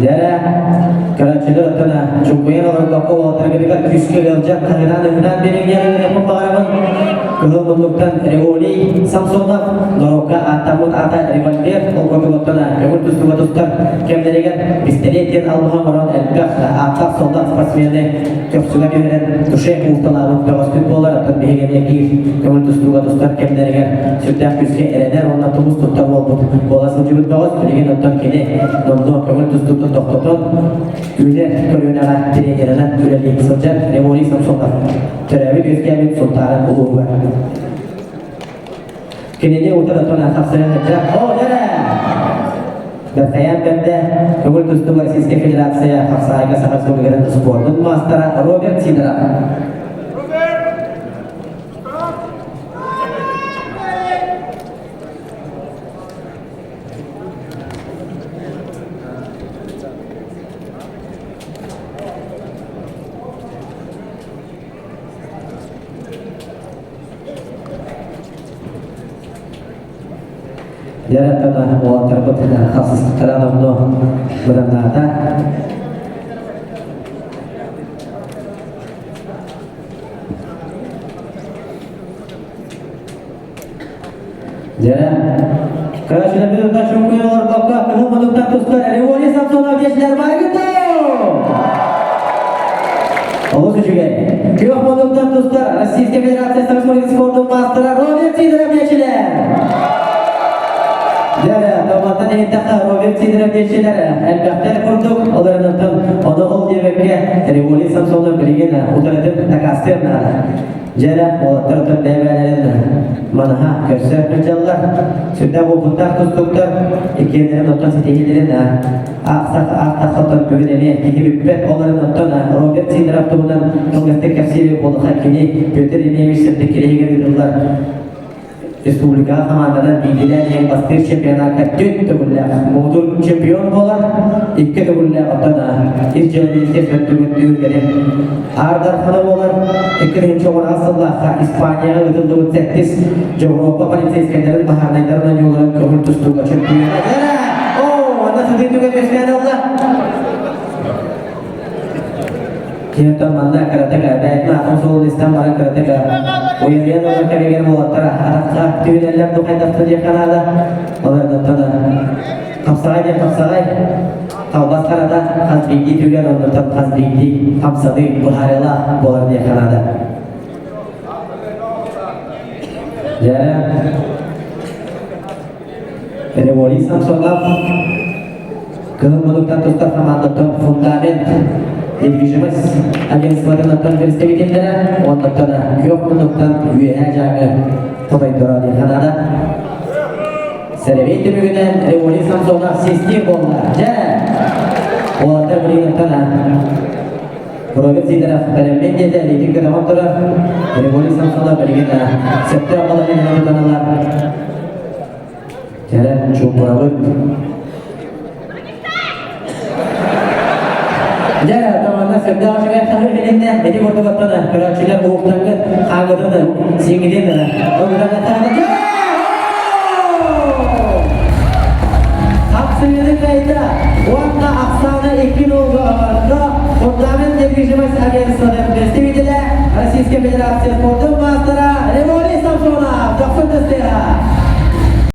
Дьэрэ, көрөөччүлэр оттон чуҥкуйан олорбокко уолаттаргытыгар күүскэ ыалдьан хаһыытаан-ыһыытаан биэриҥ баҕарабын. Кыһыл муннуктан Револий Самсонов, норуокка ааттаммыт аата Револьвер, ол курдук оттон көҥүл тустууга тустар кэмнэригэр пистолет диэн албаһа оҥорон элбэх ааттаах-суоллаах спортсмены көхсүгэ түһэрэн туше уурталаабыт бөҕөспүт буолар. Оттон биһиги эмиэ биир көҥүл тустууга тустар кэмнэригэр сүрдээх күүскэ эрэнэр уонна тумус туттар буолбут буола сылдьыбыт бөҕөс. Билигин оттон кини номнуо көҥүл тустуутун тохтотон үүнэр көлүөнэҕэ тренеринэн үлэлии сылдьар Револий Самсонов төрөөбүт-үөскээбит Сунтаарын улууһугар. Кинини утары тона хапсыһан сылдьар. О, дьэрэ! Бэртэйэн бэрдэ көҥүл тустуу Российскай Федерация хапсаайга Саха Республикатын спордун маастара Роберт Сидоров. Дьэ, уолаттарбыт хасыстара номнуо быданнаата. Дьэ, көрөөччүлэрбит чуҥкуйан олорбокко, кыһыл муннуктан тустар Револий Самсонов диэчилэр бааргыт Олус үчүгэй. Күөх муннуктан тустар Российскай Федерация Самсонов спордун маастара Роберт Сидоров диэчилэр. Дьэ, томаттан иһиттэххэ Роберт Сидоров диэчилэр элбэхтэр курдук, олорунуттан ону ол диэбэккэ Револий Самсонов билигин утарытын дакаастыан наада. Дьэ, уолаттар оттон бэйэ-бэйэлэрин манаһа көрсө сылдьаллар. Сүрдээх уопуттаах тустууктар иккиэннэрин оттон ситиһиилэрин аахсах аахтахха оттон бүгүн эмиэ киһи бүппэт. Ол эрэн оттон Роберт Сидоров туһунан кылгастык кэпсиир буоллаха кини Петр Ильич сырдык кириэһигэр ыытыллар Республикаҕа хамаанданан биирдиилээн иһэн бастыыр чемпионакка түөрт төгүллээх муҥутуур чемпион буолар, икки төгүллээх оттон ис дьыала министерствотын түгүлгэрин Аар Дархана буолар. 2010 сыллаахха Испанияҕа ыытыллыбыт сэттис Дьобуруопа полицейскайдарын баһаарынайдарын оонньууларын көҥүл тустууга чемпиона. Оо, онно сытыы түгэн үөскээн ылла. Киһиттэн манна кыратык бэйэтин аатын суолун истэн баран кыратык уйадыйан ылар кэмигэр уолаттар атахха түһүнэллэр ду хайдахта диэххэ наада. Олордоттон хапсаҕай диэн хапсаҕай халбас харата хас биирдии түгэн оннуттан хас биирдии хамсаныы быһаарыылаах буолар диэххэ наада. Дьэ, Револий Самсонов Кыһыл муннуктан тустар хамаандаттан фундамент недвижимость агентствотын представителлэрэ уоннаттан күөх муннуктан Үөһээ Дьааҥы хотойдоро диэн ханаада. Сэрэбиэй түмүгүнэн Револий Самсонов сестир буолла. Дьэ, уолаттар билигин Роберт Сидоров бэлэммин диэтэ, илиитин көтөҕөн турар. Револий Самсонов билигин сөптөөх балаһыанньаны тутан ылар. Кэлэн чуумпурабыт. Дьэ, тоҕонно сүрдээх үчүгэй хаһыы билиннэ. Ити курдук оттон көрөөччүлэр уһуктаҥҥыт, хааҥҥытын, сииҥҥитин ылгытан Хапсыйыны кыайда уонна ахсаана икки нолга оҥордо Фундамент недвижимость агентствотын представителэ Российской Федерация спордун маастара Револий Самсонов Дохсун Тыстыга.